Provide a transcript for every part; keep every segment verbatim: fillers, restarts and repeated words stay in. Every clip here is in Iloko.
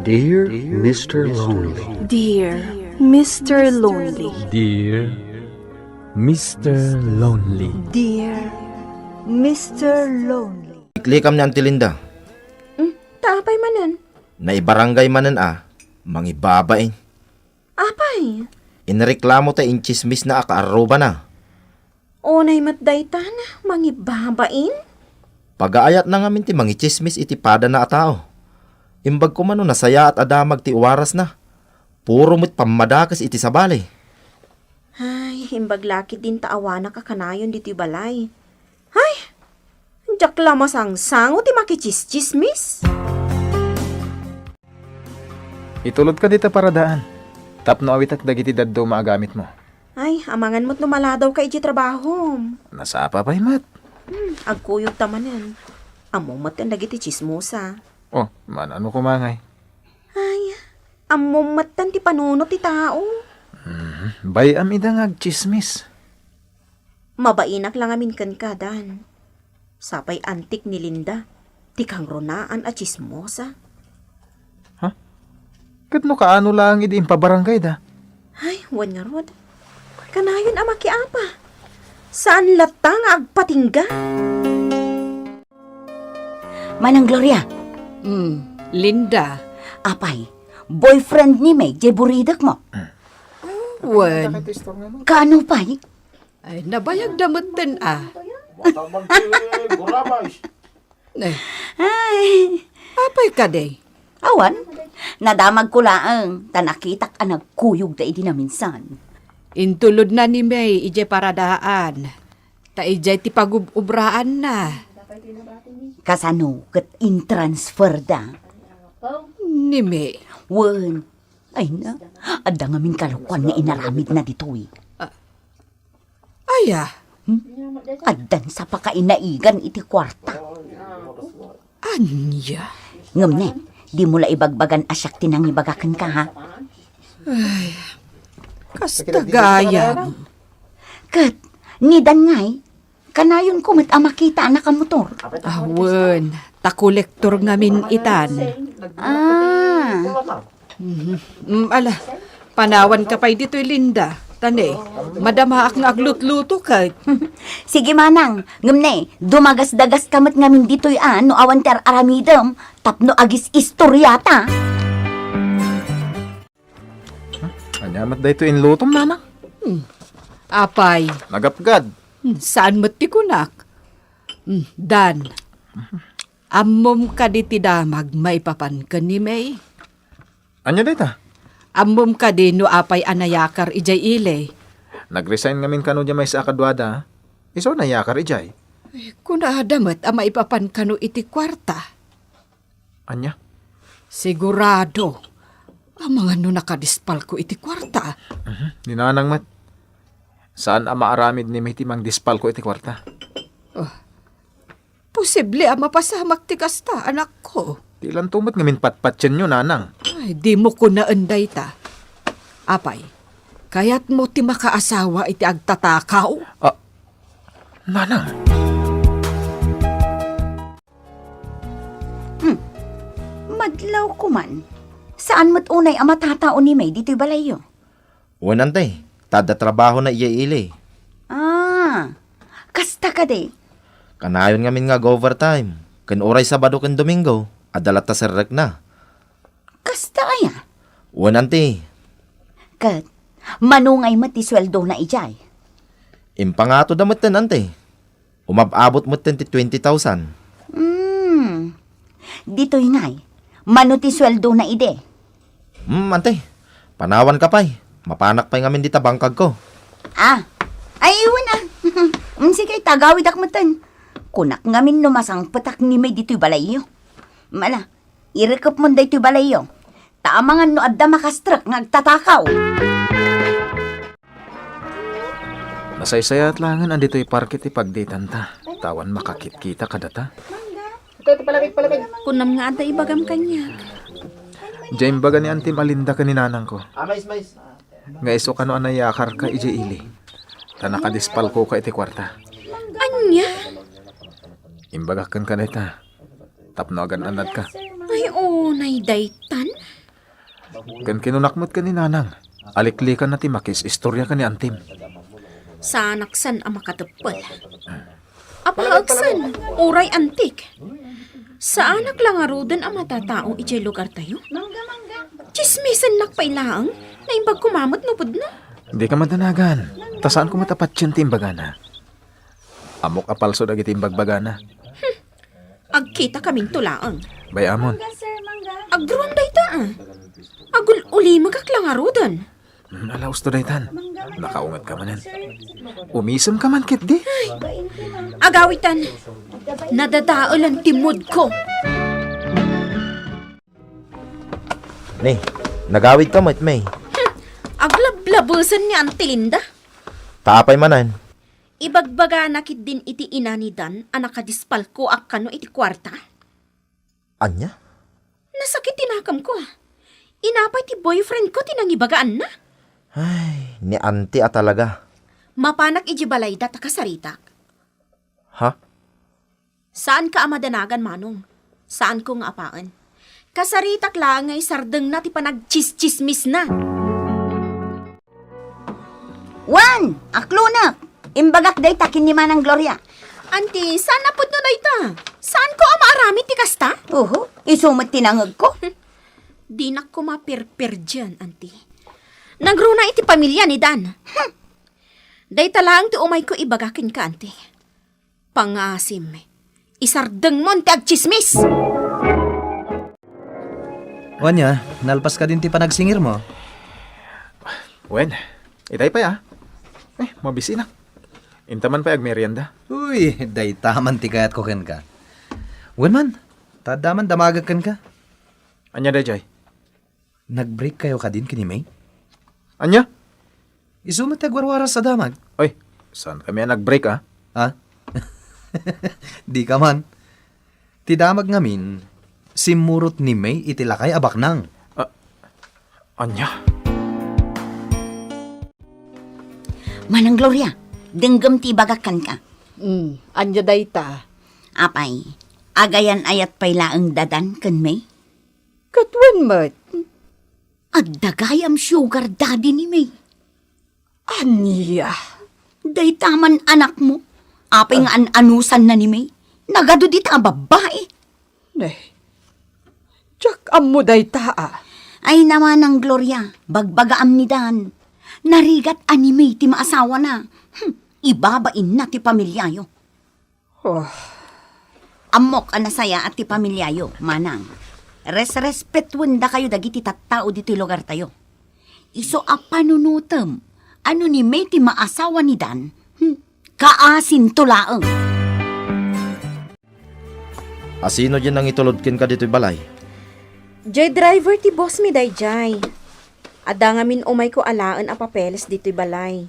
Dear Mister Lonely. Dear Mister Lonely. Dear Mister Lonely. Dear Mister Lonely. Liklikam ni Auntie Linda. Hmm, ta apay manen? Naibarangay manen a, mangibabain. Apay? Inreklamo ta intsismisna a kaarrubana. Unay met daytan, mangibabain? Pagaayatna ngamin ti mangitsismis iti padana a tao. Imbag koma no nasayaat a damag ti warasna. Puro met pammadakes iti sabali. Ay, imbag la ketdin ta awanak a kanayon ditoy balay. Ay, diak la masangsango ti makitsistsismis. Itulodka dita paradaan tapno awitek dagiti dadduma a gamitmo. Ay, amangan met no maladawka idiay trabahom. Nasapa pay met. Hmm, agkuyogta manen. Ammom met dagiti tsismosa. Oh, manano koma ngay? Ay, ammom met ti panunot ti tao. Hmm, bay-am ida nga agtsismis. Mabainak la ngamin kenka, Dan. Sapay antik ni Linda, ti kangrunaan a tsismosa. Ha? Ket no kaano laeng idi impabarangayda? Ay, wen ngarud. Kanayon a makiapa. Saan latta nga agpatingga? Manang Gloria. Hmm, Linda. Apay, boyfriend ni May, jay buridekmo? Wen. Kaano pay? Ay, nabayagda metten a. Eh, Ay. Apay kadi? Awan, nadamagko laeng, ta nakitak a nagkuyogda idi naminsan. Intulodna ni May idiay paradaan, ta idiay ti pagub-obraanna. Kasano ket intransferda? Ni May. Wen, ay na, adda ngamin kalokuan nga inaramidna ditoy. Aya? Hmm? Addan sa pakainaigan iti kuarta. Ania? Ngem ne, dimo la ibagbagan a siak ti nangibaga kenka, ha? Ay, kasta gayam. Ket, ni Dan ngay, kanayonko met a makita a nakamotor. Awen, ta kolektor ngamin itan. Ah. Mhm. Mm, ala, panawanka pay ditoy, Linda. Ta ne, madamaak nga aglutluto ket. Sige, manang. Ngem ne, dumagasdagaska met ngamin ditoy a no awan ti ar-aramidem tapno agis-istoriata. Ania met daytoy inlutom, nanang? Hmm. Apay? Nagapgad. Hmm, saan met ti kunak? Hmm, Dan. Ammom kadi ti damag maipapan ken ni May? Ania dayta? Ammom kadi no apay a nayakar idiay ili? Nag-resign ngamin kano diay maysa a kaduada. Isu a nayakar idiay. Eh, kunada met a maipapan kano iti kuarta. Ania? Sigurado. Amangan no nakadispalko iti kuarta. Mhm. Ni nanang met. Saan a maaramid ni May ti mangdispalko iti kuarta. Oh. Posible a mapasamak ti kasta, anakko. Dilanto met ngamin patpatienyo, nanang. Ay, dimo kunaen dayta. Apay, kayatmo ti makaasawa iti agtatakaw? Ah, nanang. Hmm. Madlaw koman. Saan met unay a matatao ni May ditoy balayyo? Wen, anti, ta adda trabahona idiay ili. Ah, kasta kadi? Kanayon ngamin nga ag-overtime. Ken uray Sabado ken Domingo, adda latta serrekna. Kasta aya? Wen, anti. Ket, mano ngay met ti sueldona idiay? Impangatoda metten, anti. Umab-abot metten ti twenty thousand. Hmm. Ditoy ngay, mano ti sueldona idi? Hmm, anti. Panawanka pay. Mapanak pay ngamin dita bangkagko. Ah. Ay, wen a. Hmm, sige, ta agawidak metten. Kunak ngamin no masangpetak ni May ditoy balayyo. Mala, irekepmon daytoy balayyo. Ta amangan no adda makastrek nga agtatakaw. Nasaysayaat laengen a ditoy parke ti pagdetanta, ta awan makakitkita kadata. Kunam nga adda ibagam kaniak. Diay imbaga ni Antim a Linda ken ni nanangko nga isu kano a nayakarka idiay ili, ta nakadispalkoka iti kuarta. Ania? Imbagak kenka dayta tapno agan-annadka. Ay, unay daytan. Ken kinunak met ken ni Nanang, aliklikanna ti makis-istorya ken ni Antim. Saanak san a makateppel. Apaeksan, uray antik. Saanak la ngaruden a matatao idiay lugartayo. Tsismisennak pay laeng, naimbag koma met no pudno. Dika madanagan, ta saanko met a patien ti imbagana. Ammok a palso dagiti imbagbagana. Agkitakaminto laeng. Bay-amon. Agruam dayta, ah. Agul-ulimegak la ngaruden. Hmm, ala, usto daytan. Nakaungetka manen. Umisemka man ketdi. Agawitan. Nadadaelan ti moodko. Ni, nagawidka met, May. Hmm, aglablabusen ni Auntie Linda. Ta apay manen? Ibagbagana ketdin iti ina ni Dan a nakadispalko a kano iti kuarta. Ania? Nasakit ti nakemko. Inapay ti boyfriendko ti nangibagaanna? Ay, ni Auntie a talaga. Mapanak idiay balayda ta kasaritak. Ha? Saanka a madanagan, Manong. Saanko nga apaen. Kasaritak laeng nga isardengna ti panagtsistsismisna. Wen, aklonek! Imbagak dayta ken ni Manang Gloria. Auntie, saan a pudno dayta? Saanko a maaramid ti kasta? Oho, isu met ti nangegko. Dinak koma pirpirdian, Auntie. Nagruna iti pamilia ni Dan. Hmm. Dayta laeng ti umayko ibaga kenka, Auntie. Pangaasim, isardengmon ti agtsismis! O ania, nalpas kadin ti panagsingirmo? Wen, itay pay, ah. Eh, mabisinak. Inta man pay agmerienda. Uy, dayta man ti kayatko kenka. Wen man, ta adda man damagek kenka. Ania dayjay? Nag-break kayo kadin ken ni May? Ania? Isu met ti agwarwaras a damag. Oy, saankami a nag-break, ah? Ha? Dika man. Ti damag ngamin, simmurot ni May iti lakay a baknang. Ah, ania? Manang Gloria, denggem ti ibagak kenka. Hmm, ania dayta? Apay, agayan-ayat pay laeng da Dan ken May? Ket wen met. Adda gayam sugar daddy ni May. Ania? Dayta man anakmo. Apay nga an-anusanna ni May? Nagadu dita a babbai. Ne. Diak ammo dayta, ah. Ay, Manang Gloria, bagbagaam ni Dan. Narigat a ni May ti maasawana. Hmm, ibabainna ti pamiliayo. Oh. Ammok a nasayaat ti pamiliayo, Manang. Resrespetuendakayo dagiti tattao ditoy lugartayo. Isu a panunotem, a no ni May ti maasawa ni Dan, hmm, kaasinto laeng. Asino diay nangitulod kenka ditoy balay? Diay driver ti boss mi daydiay. Adda ngamin umayko alaen a papeles ditoy balay.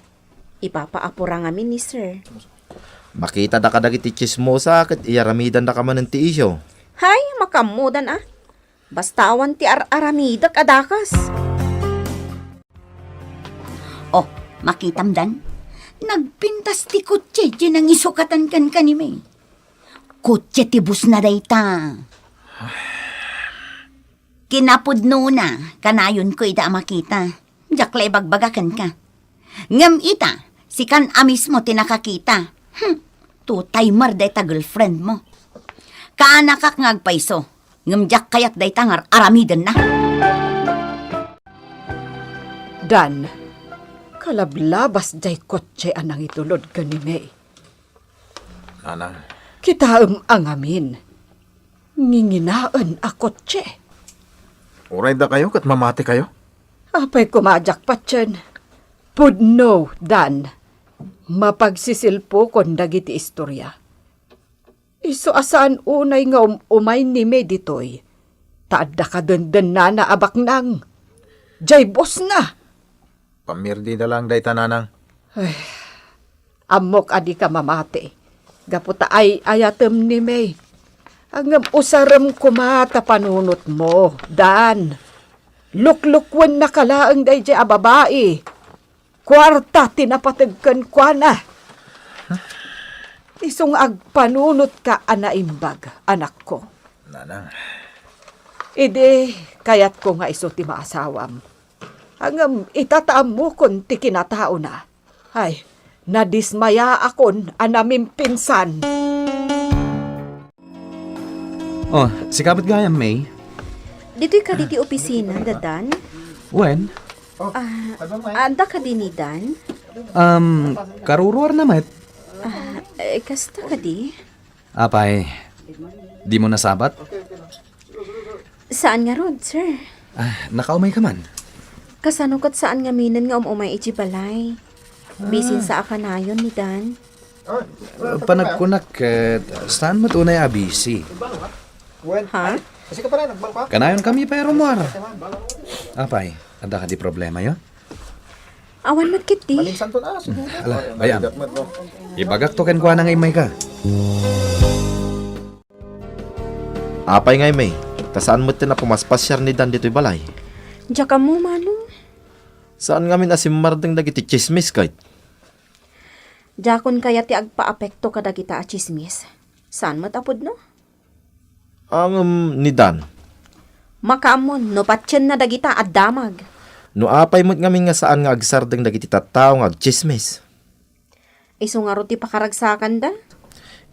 Ipapaapura ngamin ni sir. Makitadaka dagiti tsismosa ket iyaramidandaka manen ti isyu. Hay, makaammodan a. Basta awan ti ar-aramidek a dakes. Oh, makitam, Dan? Nagpintas ti kotse ti nangisukatan kenka ni May. Kotse ti boss na dayta. Kinapudnona, kanayonko ida a makita. Diak la ibagbaga kenka. Ngem ita, sikan a mismo ti nakakita. Hmm, two-timer dayta girlfriend mo. Kaanakak nga agpayso, ngem diak kayat dayta nga ar-aramidenna. Dan, kalablabas diay kotse a nangitulod ken ni May. Nanang. Kitaem a ngamin. Nginginaen a kotse. Uray dakayo ket mamatikayo? Apay koma a diak patien. Pudno, Dan. Mapagsisilpokon dagiti istoria. Isu a saan unay nga um-, umay ni May ditoy, ta adda kadendennana a baknang. Diay boss na. Pamirdida laeng dayta, Nanang. Ay, ammok a dika mamati gapu ta ay-ayatem ni May. Ngem usarem koma ta panunotmo, Dan. Luklukuennaka laeng daydiay a babai. Kuarta ti napateg kenkuana. Isu nga agpanunotka a naimbag, anakko. Nanang. Idi kayatko nga isu ti maasawam. Ngem ita ta ammokon ti kinataona. Ay, nadismayaakon a namimpinsan. Oh, sika met gayam, May. Ditoy kadi ti opisina, dadan? Wen? Ah, adda kadi ni Dan? Um, karuruar na met. Ah, eh, kasta kadi? Apay, di mo nasabat? Saan ngarud, sir? Ah, nakaumay ka man? Kasano ket saan ngaminen nga um-umay iti balay? Bisin sa a kanayon ni Dan. Panagkunak ket saan met unay a busy. Ha? Kanayon kami pay a rummuar. Apay, adda kadi problema yo? Awan met ketdi. Ala, bay-am. Ibagak to kenkuana nga immay ka. Apay ngay, May? Ta saan met ti napumaspasiar ni Dan ditoy balay? Diak ammo, Manong. Saan ngamin a simmardeng dagiti tsismis, kayat? Diakon kayat ti agpaapekto kadagita a tsismis. Saan met a pudno? Ngem ni Dan? Makaammon no patienna dagita a damag. No apay met ngamin nga saan nga agsardeng dagiti tattao nga agtsismis? Isu ngarud ti pakaragsakanda?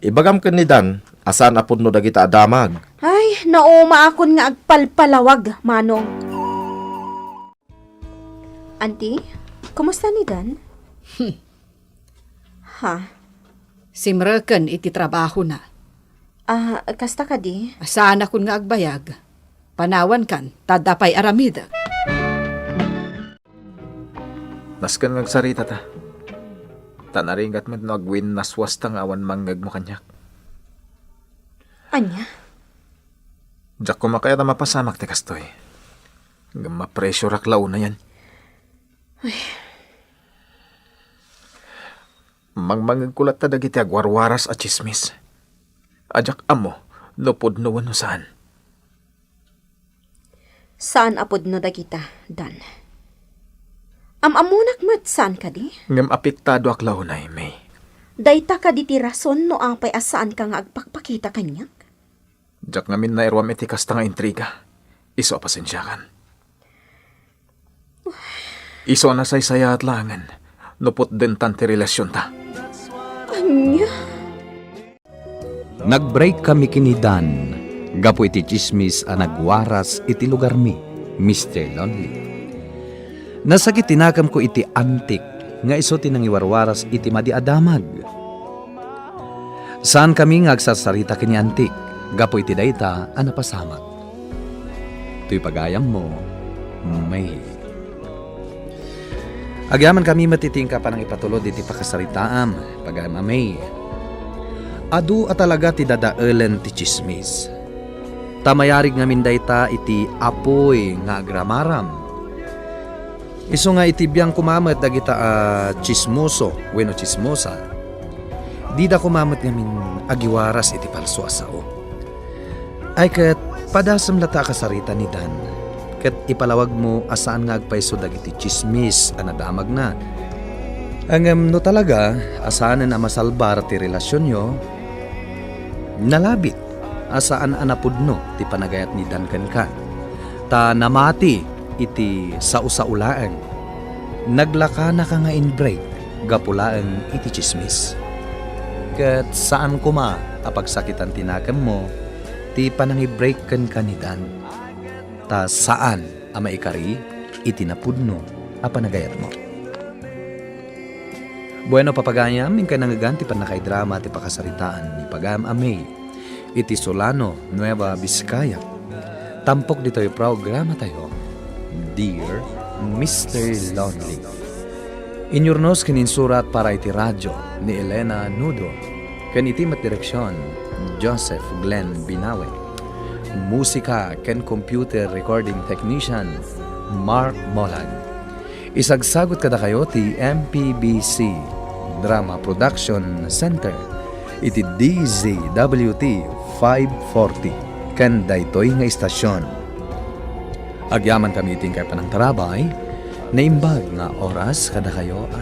Ibagam ken ni Dan a saan a pudno dagita a damag. Ay, naumaakon nga agpalpalawag, Manong. Anti, kumusta ni Dan? Ha? Simreken iti trabahona. Ah, kasta kadi? Saanakon nga agbayag. Panawankan, ta adda pay aramidek. Nasken nga agsaritata. Ta narigat met no agwinnaswasta nga awan mangngegmo kaniak. Ania? Diak koma kayat a mapasamak ti kastoy. Ngem mapressureak la unayen. Ay. Mangmangngegko latta dagiti agwarwaras a tsismis. A diak ammo no pudno wenno saan. Saan a pudno dagita, Dan. Am-ammonak met, saan kadi? Ngem apektadoak la unay, May. Dayta kadi ti rason no apay a saanka nga agpakpakita kaniak? Diak ngamin nairuam iti kasta nga intriga. Isu a pasensiakan. Isu a nasaysayaat laengen no putdentan ti relasionta. Ania? Nag-break kami ken ni Dan gapu iti tsismis a nagwaras iti lugarmi, Mister Lonely. Nasakit ti nakemko iti Antik nga isu ti nangiwarwaras iti madi a damag. Saankami nga agsarsarita ken ni Antik gapu iti dayta a napasamak. Toy pagayammo, May. Agyamankami met iti inka panangipatulod iti pakasaritaam, pagayam a May. Adu a talaga ti dadaelen ti tsismis. Ta mayarig ngamin dayta iti apuy nga agramaram. Isu nga iti biang koma met dagita a tsismoso wenno tsismosa, dida koma met ngamin agiwaras iti palso a sao. Ay ket, padasem latta a kasarita ni Dan, ket ipalawagmo a saan nga agpayso dagiti tsismis a nadamagna. Ngem no talaga a saanen a masalbar ti relasionyo, nalabit a saan a napudno ti panagayat ni Dan kenka, ta namati iti sao-sao laeng. Naglakanaka nga in-break gapu laeng iti tsismis. Ket saan koma a pagsakitan ti nakemmo ti panangi-break kenka ni Dan, ta saan a maikari iti napudno a panagayatmo. Bueno, papagayam, inka nangngegan ti pannakaidrama ti pakasaritaan ni pagayam a May iti Solano, Nueva Vizcaya. Tampok ditoy programatayo, Dear Mister Lonely. Inyurnos ken insurat para iti radio ni Elena Nudo, ken iti met direksion, Joseph Glenn Binawe. Musika ken computer recording technician, Mark Molag. Isagsagut kadakayo ti M P B C Drama Production Center iti D Z W T five forty ken daytoy nga istasion. Agyamankami iti inkay panangtarabay, naimbag nga oras kadakayo a